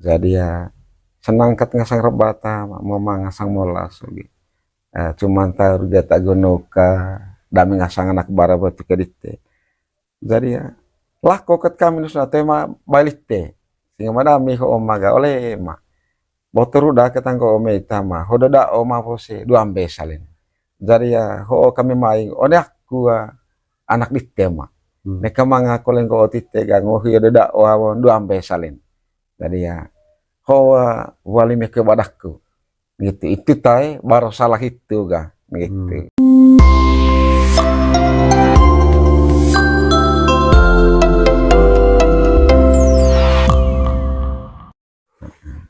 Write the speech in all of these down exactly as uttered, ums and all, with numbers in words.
Jadi ya, senang kat ngasang rebata, mama ngasang molas lagi. Eh, cuman tahu dia tak gono ka, dami ngasang anak bara batu ke dite. Jadi ya, lako kat kami nusna tema balite. Sehingga madami ho oma ga oleh ma. Botor udah ketanggo ome tama, hodo da oma pose, dua ambe salen. Jadi ya, ho kami maing, one aku ah, anak dite ma. Hmm. Neka manga koleng ko otite ga ngohi hodo da oa dua ambe salen. Jadi ya, hoa wali meke badaku. Gitu. Itu tae baru salah itu ga. Gitu. Hmm.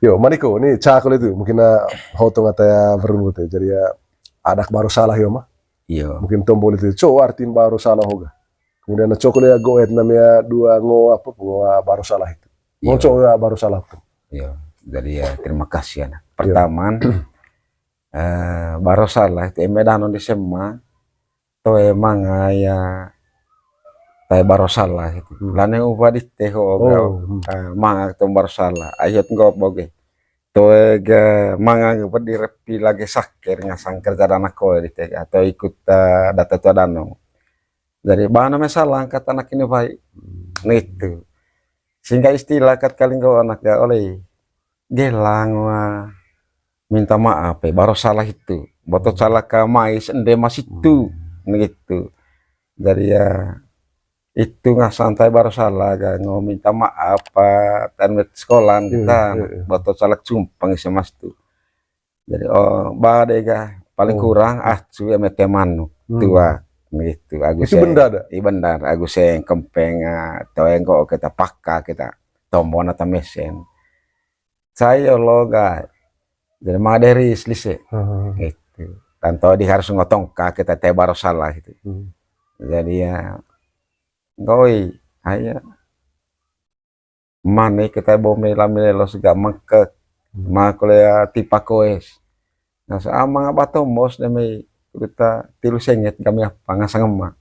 Yo, maniko, ni cakul itu. Mungkin na hotong ata ya berundut ya. Jadi ya, anak baru salah yo mah. Iya. Mungkin tombol itu. Co artin baru salah hoga. Kemudian cokol ya goet namanya dua ngo apa pengoa baru salah itu. Iya. Ngo co ya baru salah tuh. Iya. Jadi ya terima kasih anak. Iya. Pertama, eh, baru salah itu eme danon di sema. Toe manga ya tae baru salah itu. Hmm. Lane upa dite ho ga, oh, hmm, eh, manga tu baru salah. Ayot nggo boge. Toe ga manga nggo pedi repi lagi saker ngasang kerja dana koe dite ga. Atau ikut, eh, data tua dano. Jadi, bana me salah angkat anak ini baik. Hmm. Nitu. Sehingga istilah kat kalinggo anak ga oleh gelang wa minta maaf, eh, baru salah itu. Botot salah ka mais, ende mas itu. Hmm. Nitu. Jadi ya, itu ngasang tae baru salah ga ngo minta maaf, pa, tan met sekolah. Iya, kita, iya, iya. Botot salah cumpang isi mas tu. Jadi, oh, ba de ga paling, oh, kurang, ah, cu eme te manuk. Hmm. Tua, gitu. Agus. Itu se-, benda ada? I benda, agus seng kempeng, ah, toe nggo kita paka, kita tombona ta mesen. Saya lo ga, jadi ma de ris lise. Hmm. Gitu. Tanto di harus ngotong ka kita te baru salah gitu. Hmm. Jadi ya, ngoi, ayo. Mane kita bo mela melo sega mengkek. Hmm. Ma kolea tipa koes. Nah, sa ama bato mos demi kita tilu senget kami apa ngasang ema.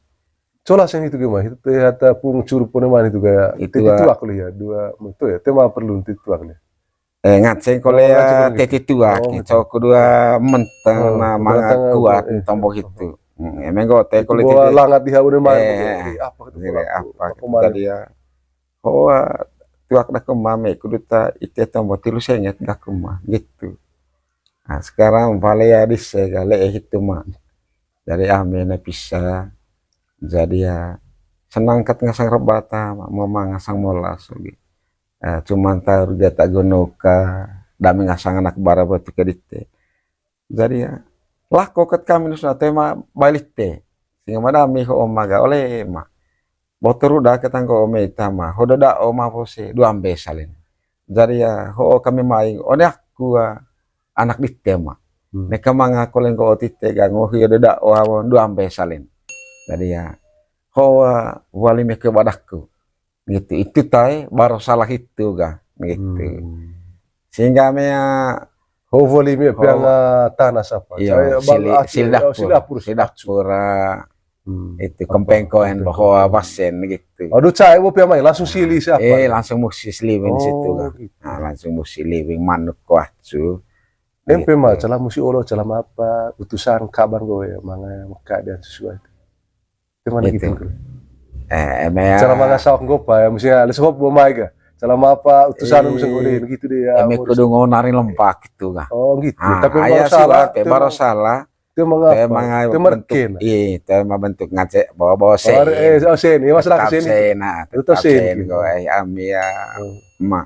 Cola seng itu gimana? Itu te hata pung curu pone mane itu kayak itu, teti ah, tuak lihat, dua, itu ya, tema perlu teti tuak lihat. Eh, ngat seng kolea, oh, ngat seng teti tuak, oh, gitu. Cowok kedua menteng, oh, na manga kuat, eh, tombo itu. Hmm, emang kok te itu kolea bawa teti langat di hawa mane, eh, eh, apa gitu, jadi apa gitu, mane? Tadi ya. Hoa, tuak da kema me kudu ta ite tombo tilu senget ga kema, gitu. Nah, sekarang balea dise ga le'e hitu ma. Jadi ami ne pisa. Jadi ya, senang kat ngasang rebata, ma-, mama ngasang molas lagi. Eh, cuman tahu dia tak gono ka, dami ngasang anak bara batu ke dite. Jadi ya, lako kat kami nusna tema balite. Sehingga madami ho oma ga oleh ma. Botor udah ketanggo ome tama, hodo da oma pose, dua ambe salen. Jadi ya, ho kami maing, one aku ah, anak dite ma. Hmm. Neka manga koleng ko otite ga ngohi hodo da oa dua ambe salen. Jadi ya, hoa wali meke badaku. Gitu. Itu tae baru salah itu ga. Gitu. Hmm. Sehingga mea ho voli me ho piang, ah, tanah siapa? Iya, saya sili, bang, ah, sili dapur. Oh, sili dapur. Sili dapur, ah, hmm, itu apa, kempeng koen apa, bahoa apa, basen gitu. Aduh, cai mau piang mai langsung sili siapa? Eh, langsung musi siliwin situ ga. Oh, gitu. Nah, langsung musi liwin manuk kuacu. Empe ma, gitu. Cala musi olo, cala ma apa, utusan kabar gue ya, manga keadaan sesuai. Itu mana gitu. Gitu. Eh, eme ya. Cala manga saok nggopa ya, mesti ada sebab bo mai ga. Cala ma apa, utusan, eh, mesti ngode, gitu deh ya, eme mau kudu disebut. Ngonari lembak gitu ga. Oh, gitu. Ah, tapi ayah baru salah, surat, ya, itu baru emang, salah. Itu emang apa? Itu emang bentuk, iya, itu emang bentuk ngacek, bawa-bawa sen. Oh, eh, oh, sen, ya, masalah tetap sen itu. Sen, nah, itu tetap sen, sen, gitu. Gue, eh, ami ya, hmm, ma.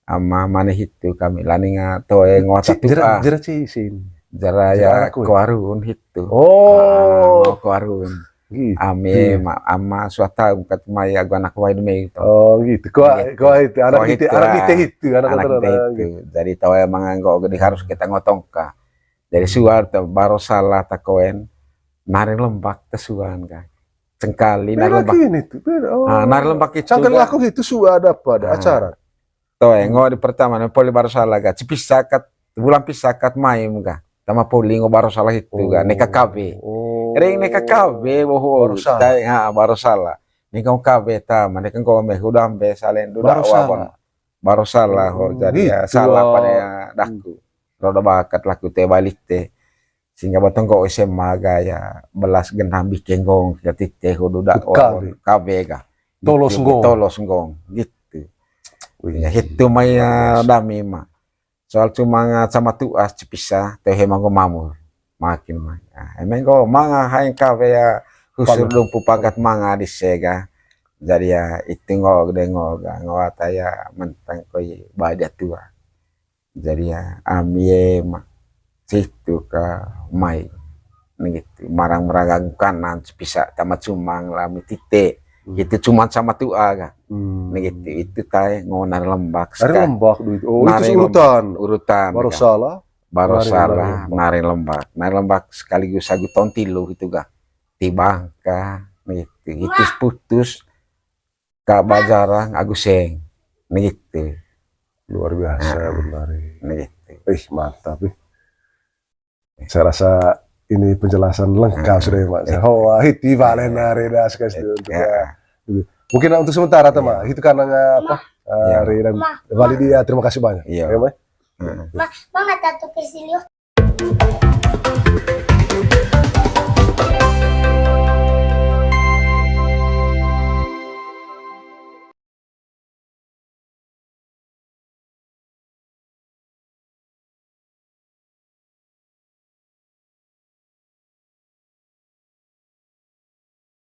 Ama mane hitu kami lani nga toe ngoa tatu jera, ah. Jera ci sin. Jera ya kuarun hitu. Oh. Ah, kuarun. Gitu. Ami ma-, ama suatu kat mai agu anak wai demi itu. Oh, gitu. Kuah, gitu. Kuah itu, anak itu, anak itu, ah, hitu, anak itu, anak itu. Jadi tahu emang anggo gede harus kita ngotong ka. Jadi suar tuh baru salah takoen. Naring lembak tesuan kan. Cengkali naring lembak. Beda itu, beda. Oh. Ah, naring lembak itu. Cangkang laku gitu suar ada apa, ada acara. Toh, eh, ngo di pertama, na poli baru salah ga. Cipisakat, bulan pisakat main ga. Tama poli ngo baru salah itu ga. Oh. Neka K B. Oh. Ring neka K B, boho. Baru salah. Tai, ha, baru salah. Neka K B tama, neka ngo me hudambe salen, duda baru salah. Wawan. Baru salah ho, jadi ya salah pada ya daku. Roda bakat laku te balik te. Sehingga batongko S M A ga ya belas genam bike nggong, ya tite ho duda orang K W ga. Tolos nggong. Tolos nggong gitu. Ya itu mai ya dami ma. Soal cuma nga sama tuas cepisa teu hema nggo mamur. Makin ma. Emang nggo manga haeng K W ya husur dumpu pakat manga di sega. Jadi ya itu nggo gede nggo ga nggo ata ya mentang koi badia tua. Jadi ya amie ma situ ka mai. Negitu marang meragang kanan sepisa tama cumang lami tite. Itu cuman sama tua ga. Negitu itu tae ngonar lembak. Ari lembak duit. Oh, itu urutan. Urutan. Baru salah. Baru salah nari lembak. Nari lembak sekaligus agu tontilu gitu ga. Tibang ka negitu. Itu putus. Kak Bajarang Agus Seng. Negitu. Luar biasa benar. Negitu. Ih, mantap ih. Saya rasa ini penjelasan lengkap sudah ya, Mak. Saya hoa hiti balen hari das kasih untuk ya. Mungkin untuk sementara teman, itu karena apa? Hari dan Wali dia terima kasih banyak. Iya. Ya, Mak. Ma, mama tatu persilio.